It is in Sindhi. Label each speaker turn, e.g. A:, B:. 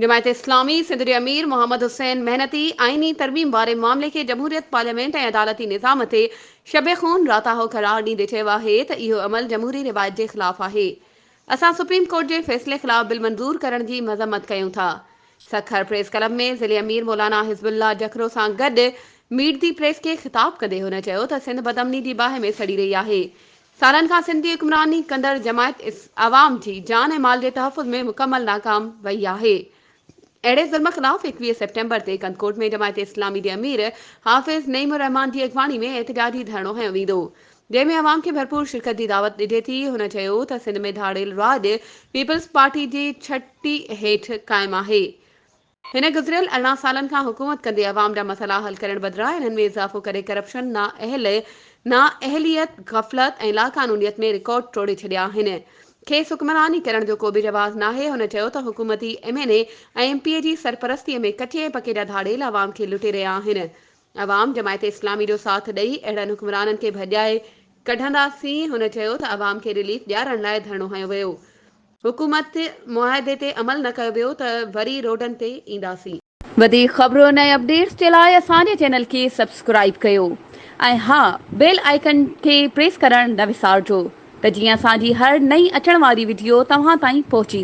A: جماعت اسلامي سنڌ جي امير محمد حسين محنتي آئيني ترميم واري معاملي کي جمهوريت، پارليامينٽ ۽ عدالتي نظام تي شب خون راتاهو قرار ڏيندي چيو آهي ته اهو عمل جمهوري روايت جي خلاف آهي. اسان سپريم ڪورٽ جي فيصلي خلاف بل منظور ڪرڻ جي مذمت ڪيون ٿا. سکر پريس ڪلب ۾ ضلعي امير مولانا حزب الله جکرو سان گڏ ميٽ the press کي خطاب ڪندي هن چيو ته سنڌ بدامني جي باهه ۾ سڙي رهي آهي. سالن کان سنڌ جي حڪمراني ڪندڙ جماعت عوام جي جان ۽ مال جي تحفظ ۾ مڪمل ناڪام وئي آهي. اهڙي ظلم خلاف 21 سيپٽمبر تي ڪنڌڪوٽ ۾ جماعت اسلامي جي امير حافظ نعيم الرحمان جي اڳواڻي ۾ احتجاجي ڌرڻو هنيو ويندو جنهن ۾ عوام کي ڀرپور شرڪت جي دعوت ڏجي ٿي. هن چيو ته سنڌ ۾ ڌاڙيل راڄ پيپلز پارٽي جي ڇٽي هيٺ قائم آهي. هن گذريل 18 سالن کان حڪومت ڪندي عوام جا مسئلا حل ڪرڻ بدران انهن ۾ اضافو ڪري ڪرپشن، نااهل، نااهليت، غفلت ۽ لاقانونيت ۾ رڪارڊ ٽوڙي ڇڏيا آهن. کيس حڪمراني ڪرڻ جو ڪو به جواز ناهي. هن چيو ته حڪومتي M N A ۽ M P A جي سرپرستي ۾ ڪچي ۽ پڪي جا ڌاڙيل عوام کي لٽي رهيا آهن. عوام جماعت اسلامي جو ساٿ ڏئي اهڙن حڪمرانن کي ڀڄائي ڪڍنداسين. هن چيو ته عوام کي رليف ڏيارڻ لاء ڌرڻو هنيو ويو. حڪومت معاهدي تي عمل نه ڪيو ويو ته وري روڊن تي اينداسين. وڌيڪ خبرن ۽ اپڊيٽس جي لاء اسان جي چينل کي سبسڪرائيب ڪيو ۽ ها بيل آئيڪن کي پريس ڪرڻ نه وسارجو ته جيئن اسان جي هر نئين اچڻ واري وڊيو توهان تائين پهچي.